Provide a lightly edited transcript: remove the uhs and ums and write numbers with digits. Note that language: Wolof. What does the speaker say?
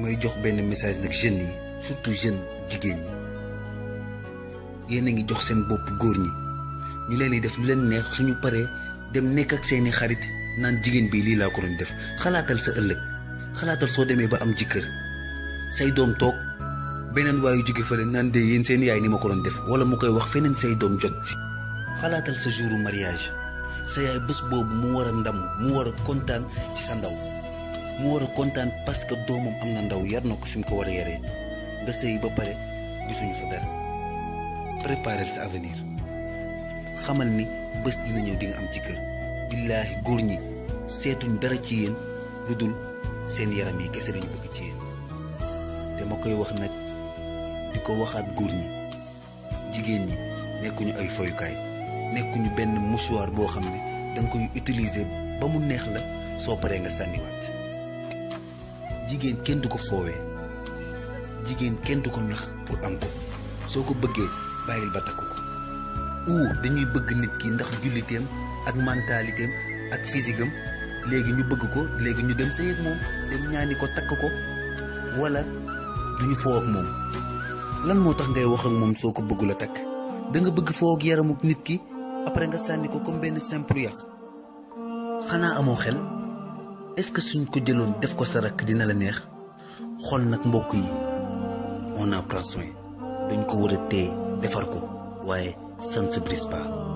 may jox benn message nag jeunes yi surtout jeune jigéen ñi yéen a ngi jox seen bopp góor ñi ñu leen di def lu leen neex suñu paree dem nekk ak seeni xarit naan jigéen bi lii laa ko doon def. xalaatal sa ëllëg xalaatal soo demee ba am jëkkër say doom toog beneen waayu jóge fële naan de yéen seen yaay ni ma ko doon def wala mu koy wax feneen say doom jot si. xalaatal sa jouru mariage sa yaay bés boobu mu war a ndamu mu war a kontaan ci sa ndaw mu war a kontaan parce que doomam am na ndaw yar na ko fi mu ko war a yaree nga sëy ba pare gisuñu fa dara. préparer sa avenir xamal ni bés dina ñëw di nga am jëkkër. billaahi góor ñi seetuñ dara ci yéen lu dul seen yaram yi kese lañu bëgg ci yéen. dama koy wax nag di ko waxaat góor ñi jigéen ñi nekkuñu ay foyukaay nekkuñu benn mouchoir boo xam ne danga koy utiliser ba mu neex la soo paree nga sànniwaat. jigéen kenn du ko foowee jigéen kenn du ko nax pour am ko soo ko bëggee bàyyil ba takku ko. dañuy bëgg nit ki ndax julliteem ak mentalitéem ak physiqueam léegi ñu bëgg ko léegi ñu dem sëy ak moom dem ñaani ko takk ko wala duñu foo ak moom. lan moo tax ngay wax ak moom soo ko bëggul a takk da nga bëgg foo ak yaramu nit ki après nga sànni ko comme benn simple yàq. xanaa amoo xel est-ce que suñ ko jëloon def ko sa rakk dina la neex. xool nag mbokk yi on en prend soin dañ ko war a téye defar ko waaye ça ne se brise pas.